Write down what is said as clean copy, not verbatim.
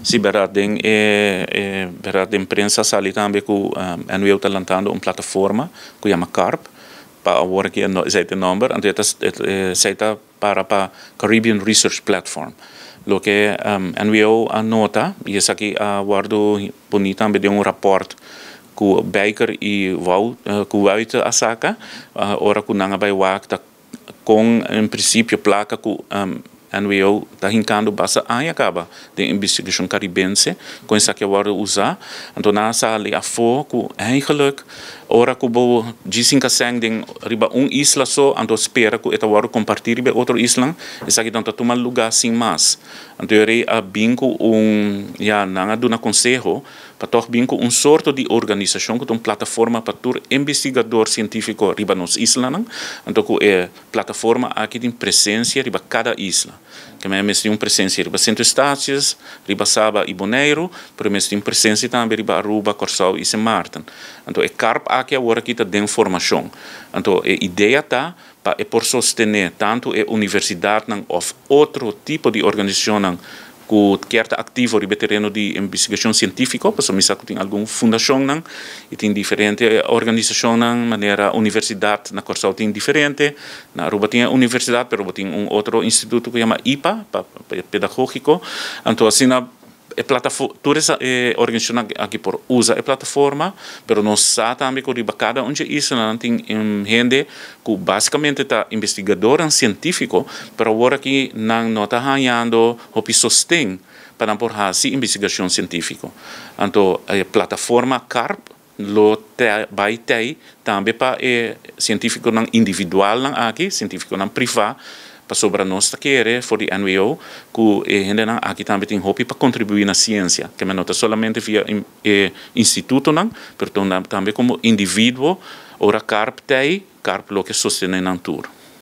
Si bèrdat den e bèrdat den prensa a sali tambe ku NWO ta lantando un plataforma ku yama CARP pa awor aki esei ta e nòmber anto esei ta para pa Caribbean Research Platform. Loke NWO a nota i esaki a wòrdu poni tambe den un rapòrt ku Bijker i ku Wuite a saka ora ku nan a bai wak ta Kon en prinsipio plaka ku NWO ta hinkando basta aña kaba den investigashon karibense, kon esaki a wòrdu usá? Anto nan a sali afó ku eigenlijk ora ku bo djis hinka sèn den riba un isla so, anto spera ku e ta wòrdu kompartí riba e otro islan, esaki no ta tuma lugá sin mas. Anto e rei a bin ku un, ya, nan a duna konseho pa tòg bin ku un sorto di organisashon ku ta un plataforma pa tur investigador sientífiko riba nos islanan, anto ku e plataforma aki tin presensia riba kada isla. Ke mei mester tin un presensia riba Sint Eustatius, riba Saba i Boneiru, pero mester tin un presensia tambe riba Aruba, Kòrsou i Sint Maarten. Anto e CARP aki awor aki ta den formashon. Anto e idea ta pa e por sostené tantu e universidatnan òf otro tipo di organisashonnan ku kier ta aktivo riba e tereno di investigashon sientífiko, pasobra mi sa ku tin algun fundashonnan i tin diferente organisashonnan manera universidat na Kòrsou tin diferente, na Aruba tin e universidat pero bo tin un otro instituto ku yama ipa pa pedagógiko, anto asina E platafo tur esa e organisashonnan aki por usa e plataforma, pero nos sa tambe ku riba kada un dje islanan tin hende ku basikamente ta investigadornan sientífiko, pero awor aki nan no ta hañando hopi sosten pa nan por hasi investigashon sientífiko. Anto e plataforma CARP lo ta bai tei tambe pa e sientífikonan individualnan aki, sientífikonan privá, pasobra nos ta kere for di NWO ku e hendenan aki tambe tin hopi pa kontribuí na siensia. Keme no ta solamente via e institutonan, pero tambe komo individuo ora CARP tei, CARP lo ke sostené nan tur.